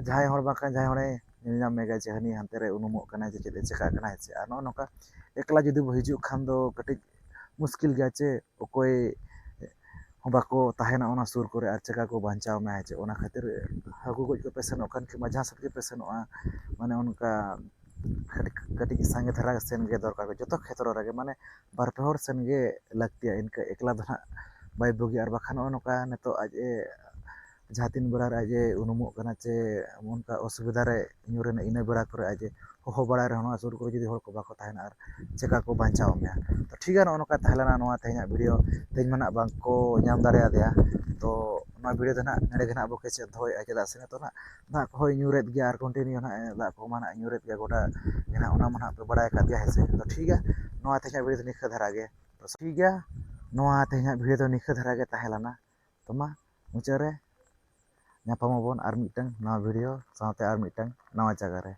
ᱡᱟᱦᱟᱸᱭ ᱦᱚᱲ ᱵᱟᱝᱠᱷᱟᱱ ᱡᱟᱦᱟᱸᱭ ᱦᱚᱲᱮ ᱧᱮᱞ ᱧᱟᱢ ᱢᱮ ᱜᱮᱭᱟ ᱡᱮ ᱦᱟᱹᱱᱤ ᱦᱟᱱᱛᱮ ᱨᱮ ᱩᱱᱩᱢᱚᱜ ᱠᱟᱱᱟᱭ ᱡᱮ ᱪᱮᱫ ᱮ ᱪᱮᱠᱟᱜ ᱠᱟᱱᱟᱭ ᱪᱮ᱾ ᱟᱨ ᱱᱚᱜᱼᱚ ᱱᱚᱝᱠᱟ ᱮᱠᱞᱟ ᱡᱩᱫᱤ ᱵᱚ ᱦᱤᱡᱩᱜ ᱠᱷᱟᱱ ᱫᱚ ᱠᱟᱹᱴᱤᱡ ᱢᱩᱥᱠᱤᱞ ᱜᱮᱭᱟ ᱪᱮ, ᱚᱠᱚᱭ ᱦᱚᱸ ᱵᱟᱠᱚ ᱛᱟᱦᱮᱱᱟ ᱚᱱᱟ ᱥᱩᱨ ᱠᱚᱨᱮ, ᱟᱨ ᱪᱮᱠᱟ ᱠᱚ ᱵᱟᱧᱪᱟᱣ ᱢᱮᱭᱟ ᱪᱮ᱾ ᱚᱱᱟ ᱠᱷᱟᱹᱛᱤᱨ ᱦᱟᱹᱠᱩ ᱜᱚᱡ ᱠᱚᱯᱮ ᱥᱮᱱᱚᱜ ᱠᱟᱱ ᱠᱤᱝᱵᱟ ᱡᱟᱦᱟᱸ ᱥᱮᱫ ᱜᱮᱯᱮ ᱥᱮᱱᱚᱜᱼᱟ, ᱢᱟᱱᱮ ᱚᱱᱠᱟ ᱠᱟᱹᱴᱤᱡ, ᱠᱟᱹᱴᱤᱡ ᱥᱟᱸᱜᱮ ᱫᱷᱟᱨᱟ ᱥᱮᱱ ᱜᱮ ᱫᱚᱨᱠᱟᱨ, ᱡᱚᱛᱚ ᱠᱷᱮᱛᱨᱚ ᱨᱮᱜᱮ ᱢᱟᱱᱮ ᱵᱟᱨ ᱯᱮ ᱦᱚᱲ ᱥᱮᱱ ᱜᱮ ᱞᱟᱹᱠᱛᱤᱭᱟ, ᱤᱱᱠᱟᱹ ᱮᱠᱞᱟ ᱫᱚ ᱱᱟᱦᱟᱜ ᱵᱟᱭ ᱵᱩᱜᱤᱭᱟ᱾ ᱟᱨ ᱵᱟᱠᱷᱟᱱ ᱱᱚᱜᱼᱚ ᱱᱚᱝᱠᱟ ᱱᱤᱛᱚᱜ ᱟᱡ ᱮ ᱡᱟᱦᱟᱸ ᱛᱤᱱ ᱵᱮᱲᱟ ᱨᱮ ᱟᱡ ᱮ ᱩᱱᱩᱢᱚᱜ ᱠᱟᱱᱟ ᱪᱮ ᱚᱱᱠᱟ ᱚᱥᱩᱵᱤᱫᱷᱟ ᱨᱮ ᱧᱩᱨ ᱮᱱᱟ, ᱤᱱᱟᱹ ᱵᱮᱲᱟ ᱠᱚᱨᱮ ᱟᱡ ᱮ ᱦᱚᱦᱚ ᱵᱟᱲᱟᱭ ᱨᱮᱦᱚᱸ ᱱᱚᱣᱟ ᱥᱩᱨ ᱠᱚᱨᱮ ᱡᱩᱫᱤ ᱦᱚᱲ ᱠᱚ ᱵᱟᱠᱚ ᱛᱟᱦᱮᱱᱟ, ᱟᱨ ᱪᱮᱠᱟ ᱠᱚ ᱵᱟᱧᱪᱟᱣ ᱢᱮᱭᱟ᱾ ᱛᱚ ᱴᱷᱤᱠ ᱜᱮᱭᱟ, ᱱᱚᱜᱼᱚ ᱱᱚᱝᱠᱟ ᱛᱟᱦᱮᱸ ᱞᱮᱱᱟ ᱱᱚᱣᱟ ᱛᱮᱦᱮᱧᱟᱜ ᱵᱷᱤᱰᱤᱭᱳ᱾ ᱛᱮᱦᱮᱧ ᱢᱟ ᱱᱟᱜ ᱵᱟᱝ ᱠᱚ ᱧᱟᱢ ᱫᱟᱲᱮᱭᱟᱫᱮᱭᱟ, ᱛᱚ ᱱᱚᱣᱟ ᱵᱷᱤᱰᱤᱭᱳ ᱫᱚ ᱱᱟᱜ ᱱᱚᱰᱮ ᱜᱮ ᱱᱟᱜ ᱵᱚ ᱠᱮᱪᱮᱫ ᱫᱚᱦᱚᱭᱮᱫᱼᱟ, ᱪᱮᱫᱟᱜ ᱥᱮ ᱱᱤᱛᱚᱜ ᱱᱟᱜ ᱫᱟᱜ ᱠᱚᱦᱚᱸᱭ ᱧᱩᱨᱮᱫ ᱜᱮᱭᱟ ᱟᱨ ᱠᱚᱱᱴᱤᱱᱤᱭᱩ ᱱᱟᱜ ᱫᱟᱜ ᱠᱚᱢᱟ ᱱᱟᱜ ᱧᱩᱨᱮᱫ ᱜᱮᱭᱟ ᱜᱚᱴᱟ ᱜᱮ ᱱᱟᱜ, ᱚᱱᱟ ᱢᱟ ᱱᱟᱜ ᱯᱮ ᱵᱟᱲᱟᱭ ᱟᱠᱟᱫ ᱜᱮᱭᱟ, ᱦᱮᱸ ᱥᱮ᱾ ᱛᱚ ᱴᱷᱤᱠ ᱜᱮᱭᱟ, ᱱᱚᱣᱟ ᱛᱮᱦᱮᱧᱟᱜ ᱵᱷᱤᱰᱤᱭᱳ ᱫᱚ ᱱᱤᱝᱠᱟᱹ ᱫᱷᱟᱨᱟ ᱜᱮ᱾ ᱛᱚ ᱴᱷᱤᱠ ᱜᱮᱭᱟ, ᱱᱚᱣᱟ ᱛᱮᱦᱮᱧᱟᱜ ᱵᱷᱤᱰᱤᱭᱳ ᱫᱚ ᱱᱤᱝᱠᱟᱹ ᱫᱷᱟᱨᱟ ᱜᱮ ᱛᱟᱦᱮᱸ ᱞᱮᱱᱟ᱾ ᱛᱚ ᱢᱟ ᱢᱩᱪᱟᱹᱫ ᱨᱮ ᱧᱟᱯᱟᱢ ᱟᱵᱚᱱ ᱟᱨ ᱢᱤᱫᱴᱟᱝ ᱱᱟᱣᱟ ᱵᱷᱤᱰᱤᱭᱳ ᱥᱟᱶᱛᱮ ᱟᱨ ᱢᱤᱫᱴᱟᱝ ᱱᱟᱣᱟ ᱡᱟᱭᱜᱟ ᱨᱮ᱾